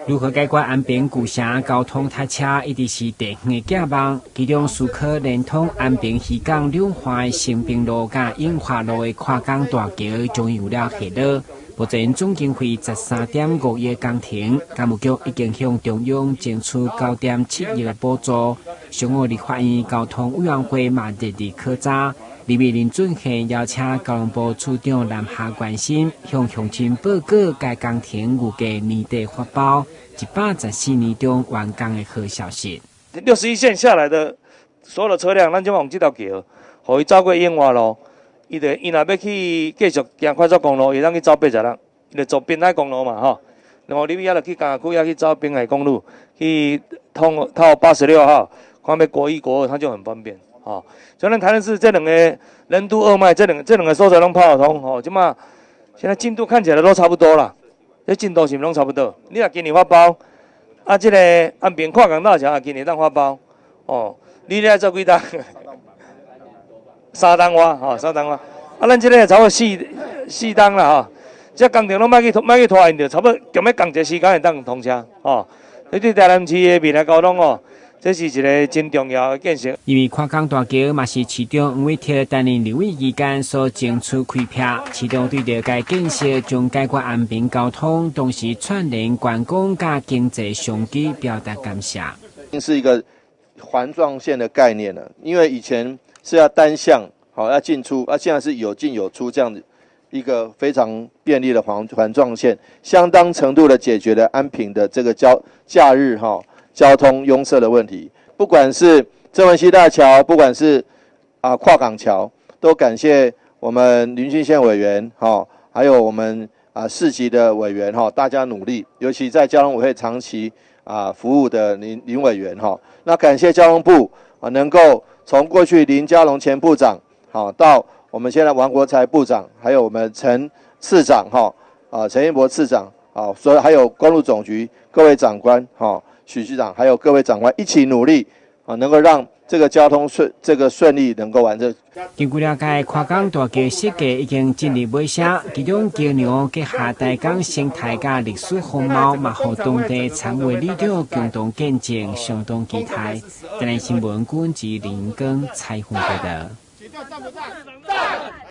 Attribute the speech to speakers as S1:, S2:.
S1: 如何解決安平舊城交通塞車，一直是地方的寄望。其中，思考連通安平漁港兩岸的新平路佮永華路的跨港大橋，終於有了下落。目前總經費13.5億工程，工務局已經向中央爭取9.7億的補助。上午立法院交通委員會嘛熱烈考查，立委林俊憲邀請交通部次長南下關心，向鄉親報告該工程預計年底發包，114年中完工的好消息。
S2: 61線下來的所有的車輛，咱就用這條橋，予伊走過永華路。伊就伊若欲去繼續行快速公路，會當去走86，伊就走濱海公路嘛吼。然後你遐就去工業區，遐去走濱海公路，去通透86號，看欲國一國二，它就很方便吼。所以咱台南市這兩个任督二脈，這兩個所在攏跑得通吼。這馬現在進度看起來都差不多啦，這進度是毋攏差不多？你若今年發包，啊，這個安平跨港大橋啊，今年當發包，哦，你咧做幾冬？3冬外吼，3冬外，啊，咱這个差不多四冬啦吼，這工程攏莫去拖延著，差不多共欲仝一个時間會當通車吼。這對台南市的未來交通哦，這是一个真重要的建設。
S1: 因為跨港大橋嘛是市長黃偉哲擔任立委期間所爭取開闢，市長對著該建設將解決安平交通，同時串聯觀光佮經濟商機，表達感謝。
S3: 是一個環狀線的概念了，因為以前是要單向，好要進出，啊，現在是有進有出這樣子一個非常便利的環狀線，相當程度的解決了安平的這個假日哈交通壅塞的問題。不管是曾文溪大橋，不管是跨港橋，都感謝我們林俊憲委員哈，還有我們市級的委員哈，大家努力，尤其在交通委員會長期服務的林委員哈，那感謝交通部能夠從過去林佳龍前部長，好到我們現在王國材部長，還有我們陳次長哈，陳彥博次長，啊，所以還有公路總局各位長官，哈，許局長，還有各位長官一起努力，啊，能夠讓這個交通順利能夠完成。
S1: 根據了解，跨港大橋設計已經進入尾聲，其中橋梁結合台港生態佮歷史風貌，嘛予當地參會里長共同見證，相當期待。台南新聞郭志林根採訪報道。